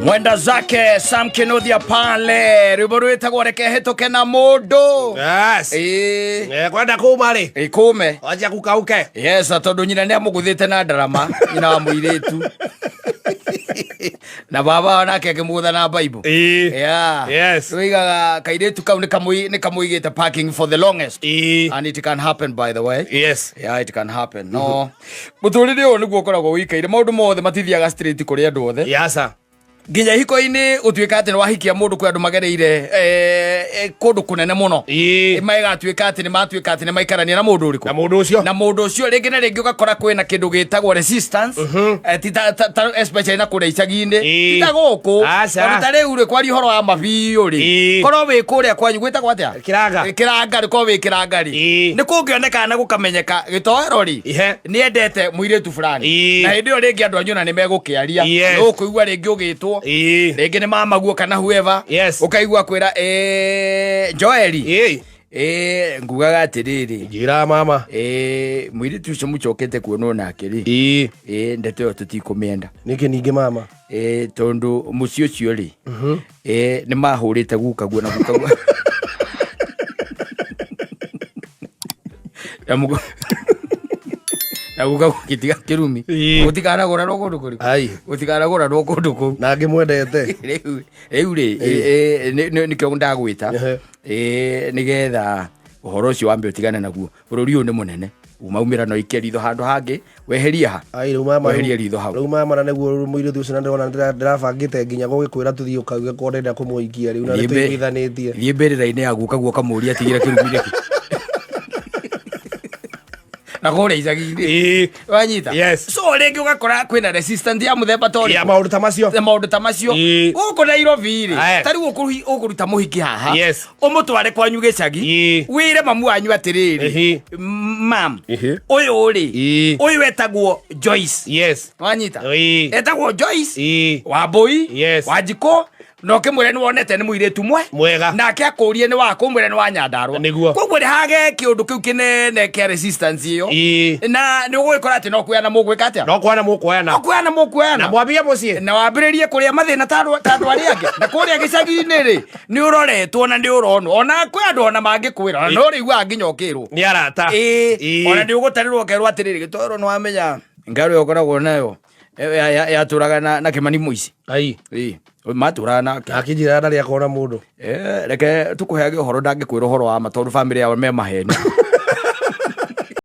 Mwenda zake Sam Kinuthia pale rwimbo rwĩtagwo reke hĩtũke na mũndũ. Yes. Ĩĩ. Kwenda kuma rĩ, ĩkũme. Wacha kukauke. Yes, tondũ nyina nĩ amũgũthĩte na ndarama, nyina wa mũirĩtu, na baba nake akĩmũgũtha na Bible. Yeah. Rũigaga kairĩtu kau nĩ kamũigĩte parking for the longest. And it can happen, by the way. Yeah, it can happen. No mũtũrĩre ũyũ nĩguo ũkoragwo ũikaire, maũndũ mothe matithiaga straight kũrĩ andũ othe. Yasa. Nginya ihiko-inĩ gũtuĩka atĩ nĩ wahikia mũndũ, kwĩ andũ magereire kũndũ kũnene mũno. Magatuĩka atĩ nĩ matuĩka atĩ nĩ maikarania na mũndũ ũrĩkũ? Na mũndũ ũcio. Na mũndũ ũcio rĩngĩ na rĩngĩ ũgakora kwĩna kĩndũ gĩtagwo resistance, ti especially na kũrĩa icagi-inĩ. Ti ta gũkũ. Aca. Tondũ ta rĩu rĩ, kwaria ũhoro wa mabiũ rĩ, korwo wĩ kũrĩa kwanyu gwĩtagwo atĩa? Kĩranga. Kĩranga rĩ, korwo wĩ kĩranga rĩ, nĩ kũngĩonekana na gũkamenyeka gĩtoero rĩ, nĩ endete mũirĩtu fulani. Na hĩndĩ ĩyo rĩngĩ andũ anyu ona nĩ megũkĩaria. Nĩ ũkũigua rĩngĩ ũgĩtwo rĩngĩ nĩ mamaguo kana whoever. Ũkaigua kwĩra, Joeli, ngugaga atĩrĩrĩ, Njĩra, mama. Mũirĩtu ũcio mũcokete kuonwo nake rĩ, ndeto ĩyo tũtikũmĩenda. Nĩkĩ ningĩ, mama? Tondũ mũciĩ ũcio rĩ, nĩ mahũrĩte gukaguo na gukaguo na gukaguo gĩtiga kĩrumi. Gũtikanagũrarwo kũndũ kũrĩkũ? Ai. Gũtikanagũrarwo kũndũ kũu. Na ngĩmwendete. Rĩu rĩ, nĩkĩo ndagwĩta, nĩgetha ũhoro ũcio wambe ũtigane naguo. Bũrũri ũyũ nĩ mũnene, umaumĩra no ikie ritho handũ hangĩ, weherie ha. Ai, rĩu mama. Weherie ritho hau. Rĩu mama, na nĩguo mũirĩtu ũcio na ndĩrona ndĩrabangĩte nginya gũgĩkwĩra tũthiĩ ũkauge ko ndĩrenda kũmũhikia rĩu na Thiĩ nĩtũiguithanĩtie. Thiĩ mbĩrĩra-inĩ ya guka guo kamũria atigĩre kĩrumi nĩkĩ na kũrĩa icagi-inĩ. Wanyita? Yes. So rĩngĩ ũgakora kwĩna resistant ya mũthemba ta Ya ũrĩkũ? maũndũ ta macio. Ya maũndũ ta macio. Gũkũ Nairobi rĩ, Aye. ta rĩu ũkũruta mũhiki haha, ũmũtware kwanyu gĩcagi, wĩre mamu wanyu atĩrĩrĩ, mam, ũyũ rĩ, ũyũ etagwo Joyce. Wanyita? Etagwo Joyce Wambui Wanjikũ, na ũkĩmwĩre nĩ wonete nĩ mũirĩtu mwe Mwega. Nake akũrie nĩ wakũ, ũmwĩre nĩ wa Nyandarũa. Nĩguo. Koguo nĩ hage kĩũndũ kĩu kĩnene kĩa resistance ĩyo. Na nĩ ũgũgĩkora atĩ no kuoyana mũgwĩka atĩa? No kwana mũkuoyana. No kuoyana mũkuoyana. Na mwambie mũciĩ. Na wambĩrĩrie kũrĩa mathĩna ta andũ arĩa angĩ. Na kũrĩa gĩcagi-inĩ rĩ, nĩ ũroretwo na nĩ ũronwo, ona kwĩ andũ ona mangĩkwĩra, ona no ũrĩiguaga nginya ũkĩrwo. Nĩ arata. Ona nĩ ũgũtarĩrwo ũkerwo atĩrĩrĩ, gĩtoero nĩ wamenya ngaro ĩyo ũkoragwo nayo yatũraga na Kĩmani Mũici. Ai. Matũraga nake. Akĩnjĩra ndarĩ akona mũndũ. Reke tũkũheage ũhoro, ndangĩkwĩra ũhoro wa ma tondũ bamĩrĩ yao me maheni.